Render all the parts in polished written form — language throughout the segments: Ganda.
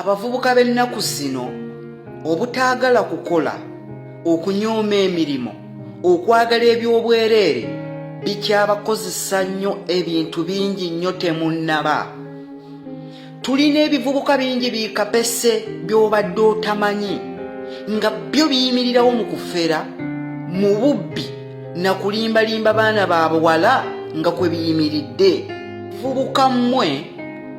Abavubuka b'ennaku zino obutaagala kukola, okunyooma emirimu, okwagala eby'obwereere bikyabakozesa nnyo ebintu bingi nnyo temunnaba. Tulina ebivubuka bingi bikapese by'obadde otamanyi nga byo biyimirirawo mu kufera, mu bubbi na kulimbalimba baana ba buwala nga kwe biyimiridde. Vubuka mmwe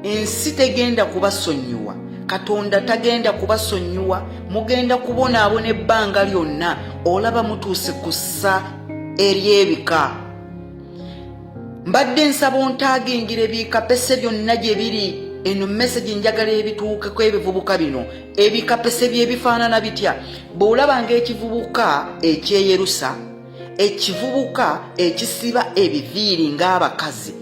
ensi tegenda kubasonyiwa, Katonda tagenda kubasonyiwa, mugenda kubonaabona ebbanga lyonna. Olaba mutuuse ku ssa ery'ebika. Mbadde nsaba ontaagingira ebikapese byonna gye biri. Eno mesegi njagala ebituukeko ebivubuka bino. Ebikapese bye bifaanana bitya? Bw'olaba ng'ekivubuka ekyeyerusa, ekivubuka ekisiba ebiviiri ng'abakazi,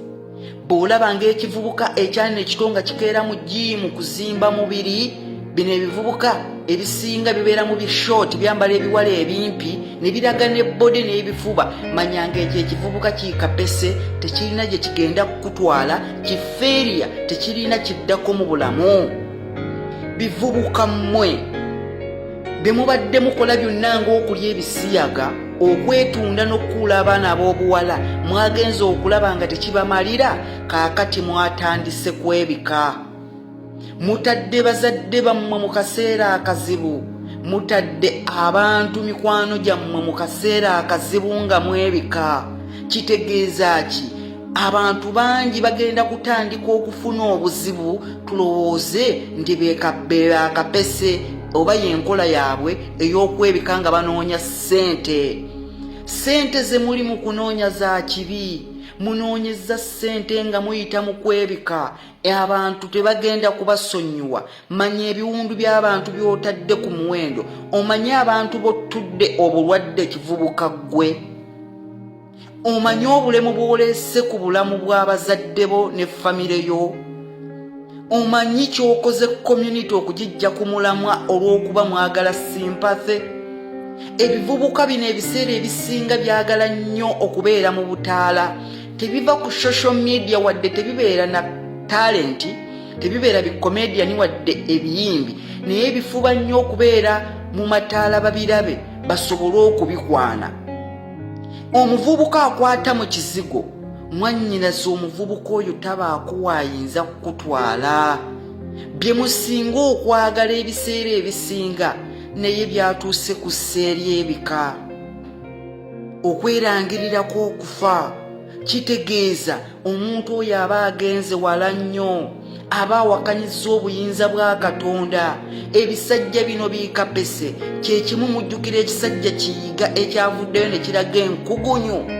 bw'olaba ng'ekivubuka ekyana ekito nga kikeera mu jiimu kuzimba mubiri, bino ebivubuka ebisinga bibeera mu bishooti, byambala ebiwala ebimpi ne biraga ne bode n'ebifuba, manya ng'ekyo ekivubuka kikapese, tekirina gye kigenda kukutwala, kifeeriya, tekirina kiddako mu bulamu. Bivubuka mmwe, bye mubadde mukola byonna ng'okulya ebisiyaga, okwetunda n'okukuula abaana ab'obuwala, mwagenze okulaba nga tekibamalira, kaakati mwatandise kwebika. Mutadde bazadde bammwe mu kaseera akazibu, mutadde abantu mikwano gyammwe mu kaseera akazibu nga mwebika. Kitegeeza ki? Abantu bangi bagenda kutandika okufuna obuzibu, tulowooze nti beakapese oba y'enkola yaabwe ey'okwebika nga banoonya ssente. Ssente ze muli mu kunoonya za kibi. Munoonyezza ssente nga muyita mu kwebika, abantu tebagenda kubasonyiwa. Manya ebiwundu by'abantu by'otadde ku muwendo, omanye abantu b'ottudde obulwadde. Kivubuka ggwe, omanye obulemu bw'oleese ku bulamu bw'abazadde bo ne famire yo, omanyi ky'okoze community okugijja ku mulamwa olw'okuba mwagala sympathy. Ebivubuka bino ebiseera ebisinga byagala nnyo okubeera mu butaala, tebiva ku social media, wadde tebibeera na talent, tebibeera bicomedian wadde ebiyimbi, naye bifuba nnyo okubeera mu mataala babirabe basobole okubikwana. Omuvubuka akwata mu kizigo, mwannyinaze, omuvubuka oyo tabaako waayinza kukutwala. Bye musinga okwagala ebiseera ebisinga naye byatuuse ku ssa ery'ebika. Okwerangirirako okufa kitegeeza omuntu oyo aba agenze wala nnyo, aba awakanyizza obuyinza bwa Katonda. Ebisajja bino biikapese kyekimu. Mujjukira ekisajja kiyiga ekyavuddeyo ne kiraga enkugunyu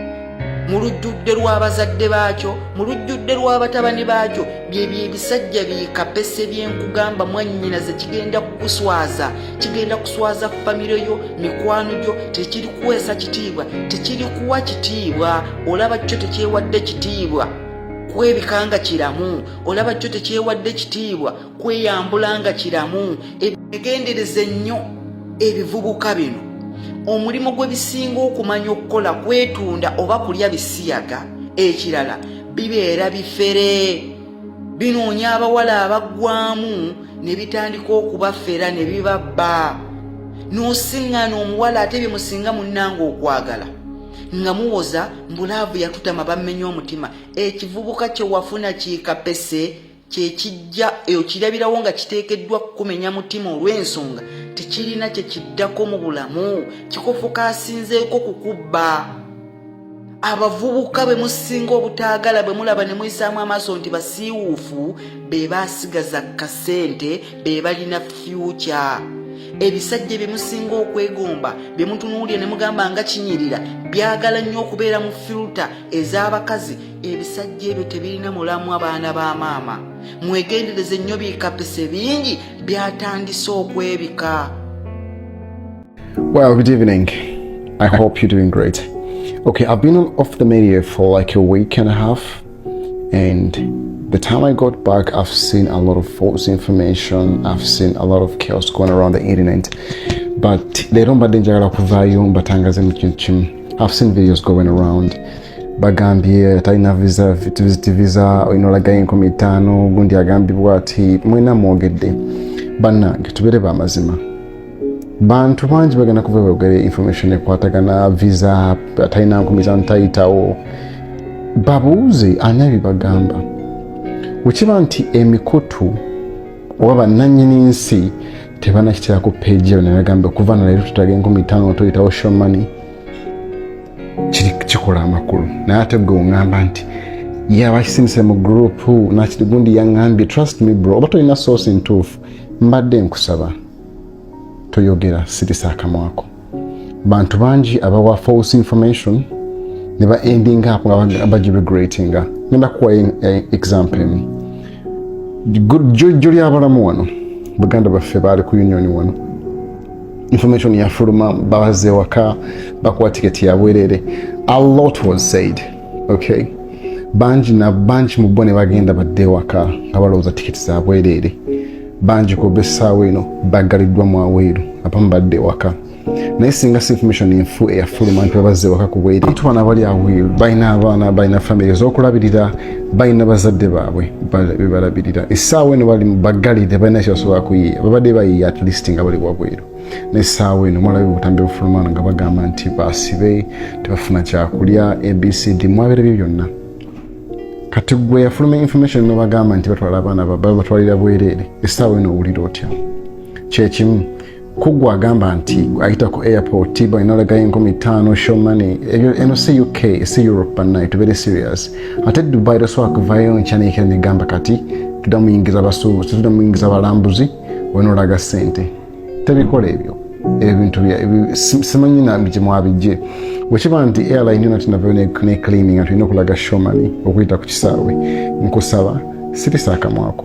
mu lujjudde lw'abazadde baakyo, mu lujjudde lw'abatabani baakyo? Byebyo ebisajja biikapese byenkugamba, mwannyinaze. Kigenda kukuswaza, kigenda kuswaza famire yo, mikwano gyo. Tekiri kuweesa kitiibwa, tekiri kuwa kitiibwa. Olaba kyo tekyewadde kitiibwa kwebika nga kiramu, olaba kyo tekyewadde kitiibwa kweyambula nga kiramu. Egendereze nnyo ebivubuka bino. Omulimu gwe bisinga okumanya okukola kwetunda oba kulya bisiyaga. Ekirala, bibeera bifere, binoonya abawala abaggwamu ne bitandika okubafera ne bibabba. N'osiŋŋaana omuwala, ate bye musinga munnanga okwagala nga muwoza mbu love yatutama, bammenye omutima. Ekivubuka kye wafuna kiikapese, kyekijja okirabirawo nga kiteekeddwa kukumenya mutima olw'ensonga tekirina kye kiddako mu bulamu, kikofuka asinzeeko kukubba. Abavubuka bwe musinga obutaagala, bwe mulaba ne muyisaamu amaaso nti basiiwuufu, be baasigaza kasente, be balina future. Ebisajja bye musinga okwegomba, bye mutunuulira ne mugamba nga kinyirira, byagala nnyo okubeera mu filter ez'abakazi. Ebisajja ebyo tebirina mulamu. Abaana ba maama, mwegendereze nnyo, biikapese bingi byatandise okwebika. Well, good evening. I hope you're doing great. Okay, I've been off the media for like a week and a half, and the time I got back, I've seen a lot of false information, I've seen a lot of chaos going around the internet. But leero mbadde njagala kuvaayo mbatangaze mu kintu kimu. I've seen videos going around, bagambye talina visa, visit visa, olina olagayo 5,000, gundi agambibwa ati mwena mwogedde. Bannange, tubeere bamazima. Bantu bangi bagenda kuva boogere information ekwatagana visa, atalina 5,000 tayitawo. Babuuze ani abibagamba. Wekiba nti emikutu oba bannannyini nsi tebanakitera ku page yaabwe nebagamba okuva naleero tutaga 5,000 toyitawo, show money, kiri kikola amakulu. Naye ate gwe oŋŋamba nti yabakisindise mu group nakiri gundi yaŋŋambye, trust me bro, oba tolina source ntuufu, mbadde nkusaba toyogera, sirisa akamwako. Bantu bangi abawa false information ne ba ending up nga bagiregretinga. Ngenda kuwa example emu. Jjo lyabalamu wano, baganda baffe baali ku union wano, information yafuluma, babaze ewaka, bakuwa tiketi yabwerere. A lot was said, okay? Bangi na bangi mu bo ne bagenda badde ewaka nga balowooza tiketi zabwereere. Bangi kuba essaawa eno baggaliddwa mu aweeru, abamu badde ewaka. Naye singa si information enfu eyafuluma nti babazze ewaka ku bwereere, abantu bano abali aweeru balina abaana, balina family ez'okulabirira, balina bazadde baabwe bebalabirira. Essaawa eno bali baggalire, balina kyebasobola kuyiiya, babadde bayiiya at least nga bali wabweru. N'essaawa eno mulabye obutambi bufuluma nga bagamba nti basibe, tebafuna kyakulya, ABCD, mwabirabye byonna. Kati gwe yafuluma information nobagamba nti batwala abaana babatwalira bwereere, essaawa eno owulira otya? Kyekimu kugwe agamba nti ayita ku airport balina olagayo 5,000, show money. Ebyo eno si UK, si Europe. Bannaye, tubeere serious. Ate Dubai tosobola kuvayo nkya nekera negamba kati tudamuyingiza basuubuzi, tudamuyingiza balambuzi, wena olaga sente. Tebikola ebyo. Ebintu simanyi gye mwabijje. Bwekiba nti airline yona tinavayo ne claiming nga tulina okulaga show money okuyita ku kisaawe, nkusaba sirisa akamwako,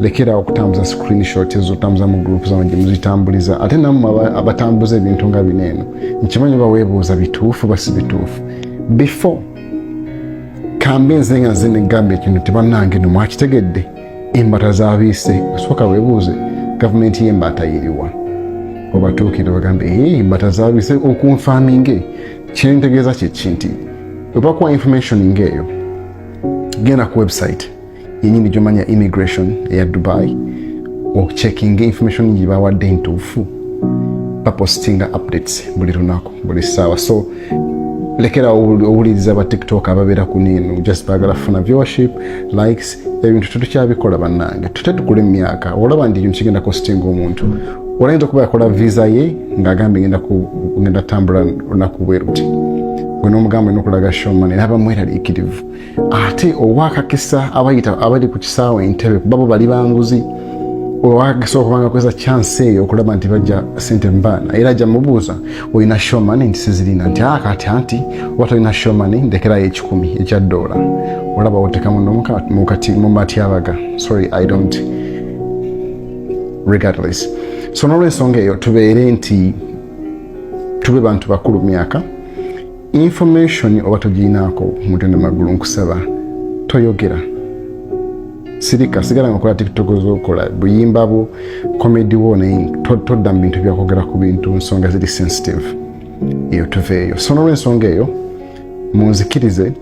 lekera okutambuza screenshot ezo otambuza mu group zammwe gye muzitambuliza. Ate nammwe abatambuza ebintu nga bino eno, nkimanyi oba weebuuza bituufu ba si bituufu. Before kambe nze nga nze negamba ekintu tebannange no mwakitegedde, embata zabiise, osooka weebuuze gavumenti y'embaata yiriwa, obatuukire bagambe embata zabiise okunfaminge. Kyentegeeza kyeki nti webakuwa information ngaeyo, genda ku website yenyini gyomanya immigration eya Dubai, ocheckinga information gyebawadde ntuufu. Bapostinga updates buli lunaku, buli ssaawa. So lekera owuliriza ba TikTok ababeera ku neeno, just baagala kufuna viewership, likes. Ebintu tetukyabikola bannange, tute tukula emyaka. Olaba nti ekintu kigenda costinga omuntu, olayinza okuba yakola visa ye ng'agambye ngenda tambula lunaku bwe ruti, gwe n'omugamba olina okulaga show money, naba mweraliikirivu. Ate owakakisa abayita abali ku kisaawe Entebe, kuba bo bali banguzi, owakakisa okubanga kozesa chance eyo okulaba nti bajja sente mubaana. Era ajja mubuuza, olina show money? Nti sizirina. Nti akati anti oba tolina show money, ndekerayo 100 ekya dola. Olaba oteka muno mukati mu matyabaga. Sorry, I don't, regardless. So n'olwensonga eyo, tubeere nti tube bantu bakulu myaka. Information oba togiyinaako mutende magulu, nkusaba toyogera, sirika, sigala nga okola TikTok zokola, buyimba bwo, comedy wo, naye todda mu bintu byakwogera ku bintu nsonga ziri sensitive. Eyo tuveeyo. So n'olwensonga eyo, munzikirize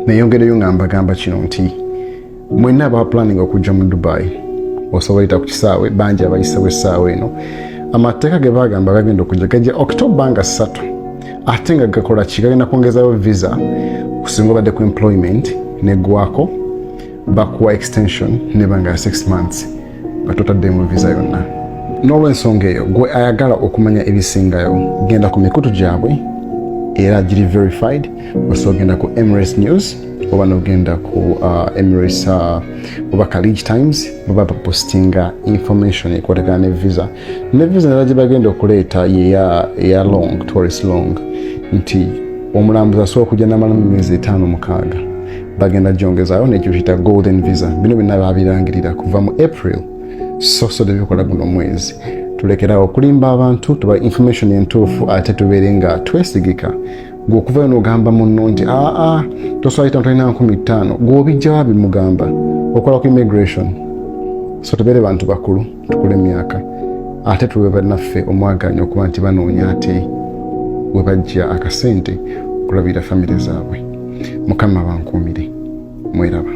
neyongereyo nga mbagamba kino nti mwenna aba planning okujja mu Dubai, osobola yita ku kisaawe. Bangi abayisewo essaawa eno. Amateeka ge bagamba gagenda okujja gajja October nga 3, ate nga gakola ki? Gagenda kwongezayo visa. Kusinga obadde ku employment neggwako, bakuwa extension neba nga ya 6 months nga totaddemu visa yonna. N'olwensonga eyo, gwe ayagala okumanya ebisingayo, genda ku mikutu gyabwe era giri verified. Osobola ogenda ku Emirates News oba nogenda ku Emirates oba Khaleej Times, baba bapostinga information ekwatagana ne visa. Ne visa nera gye bagenda okuleeta yeya eya long tourist long, nti omulambuzi asobola okujja namalamu emyezi 5, 6, bagenda gyongezayo nekyo kiyita golden visa. Bino byonna babirangirira kuva mu April, so tebikola guno omwezi. Tulekerawo okulimba abantu, tuba information entuufu, ate tubeere nga twesigika. Gwe okuvayo n'ogamba munno nti aa tosobola yita tolina 5,000, gw'obijjawo bimugamba okola ku immigration. So tubeere bantu bakulu, tukule emyaka, ate tuwe bannaffe omwaganya okuba nti banoonya ate we bajja akasente okulabirira famire zaabwe. Mukama bankuumire, mweraba.